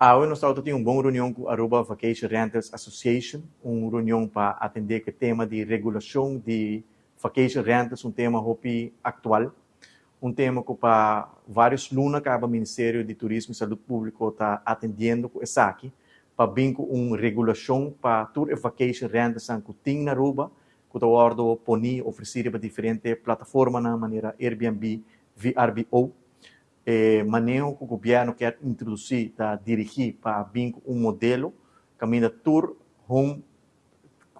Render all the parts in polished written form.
Awe nos tabatin un bon reunion ku Aruba Vacation Rentals Association, un reunion pa atendé ku e tema di regulashon di vacation rentals, un tema hopi aktual, un tema ku pa vários luna kaba Ministerio di Turismo i Salud Públiko ta atendiendo ku esaki, pa bin ku un regulashon pa tur e vacation rentals ku tin na Aruba, ku ta wòrdu pone ofresé pa diferente plataformanan manera Airbnb, VRBO. E maneho ku gobièrnu ke introdusí ta dirigí pa bin ku un modelo kaminda tur home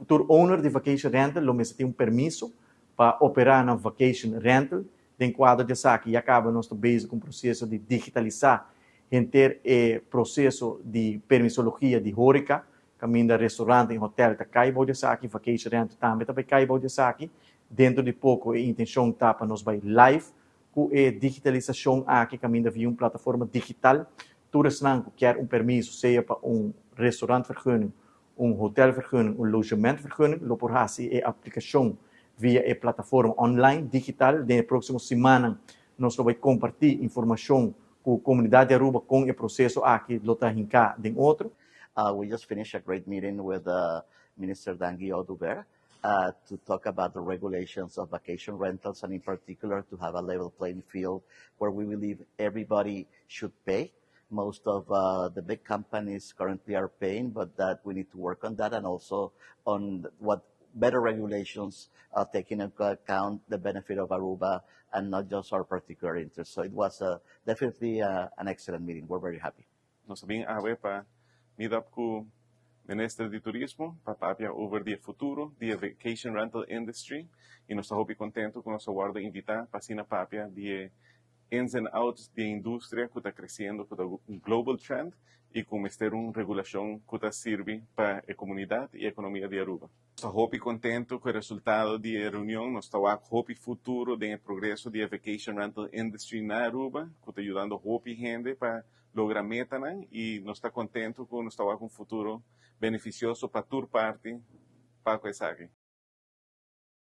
tur owner di vacation rental lo mester tin un permiso pa operá na vacation rental. Den kuadro di esaki ya kaba nos ta bezig ku un proseso di digitalisá henter e proseso di permisologia di horeca, kaminda restaurant i hotel ta kai bou di esaki, vacation rental tambe ta kai bou di esaki. Dentro di poko e intenshon ta pa nos bai live ku e digitalisashon aki, kaminda via un plataforma digital tur esnan ku ke un permiso, sea pa un restaurantvergunning, un hotelvergunning, un logementvergunning, lo por hasi e aplikashon via e plataforma online digital. Den próksimo siman nos lo bai kompartí informashon ku komunidat di Aruba kon e proseso aki lo ta hinká den otro. We just finished a great meeting with Minister Dangui Oduber to talk about the regulations of vacation rentals and in particular to have a level playing field where we believe everybody should pay. Most of the big companies currently are paying, but that we need to work on that and also on what better regulations, taking into account the benefit of Aruba and not just our particular interests. So it was definitely an excellent meeting. We're very happy. Nos a bin awe pa meet up ku Minister di Turismo pa papia over di futuro di vacation rental industry i nos ta hopi kontentu ku nos a wòrdu invitá pa asina papia di ins and outs di industria ku ta kresiendo, ku ta un global trend i ku mester un regulashon ku ta sirbi pa e komunidat i ekonomia di Aruba. Nos ta hopi kontentu ku e resultado di e reunion, nos ta wak hopi futuro den progreso di vacation rental industry na Aruba, ku ta yudando hopi hende pa logra metanan, i nos ta kontentu ku nos ta wak un futuro benefisioso pa tur parti pa esaki.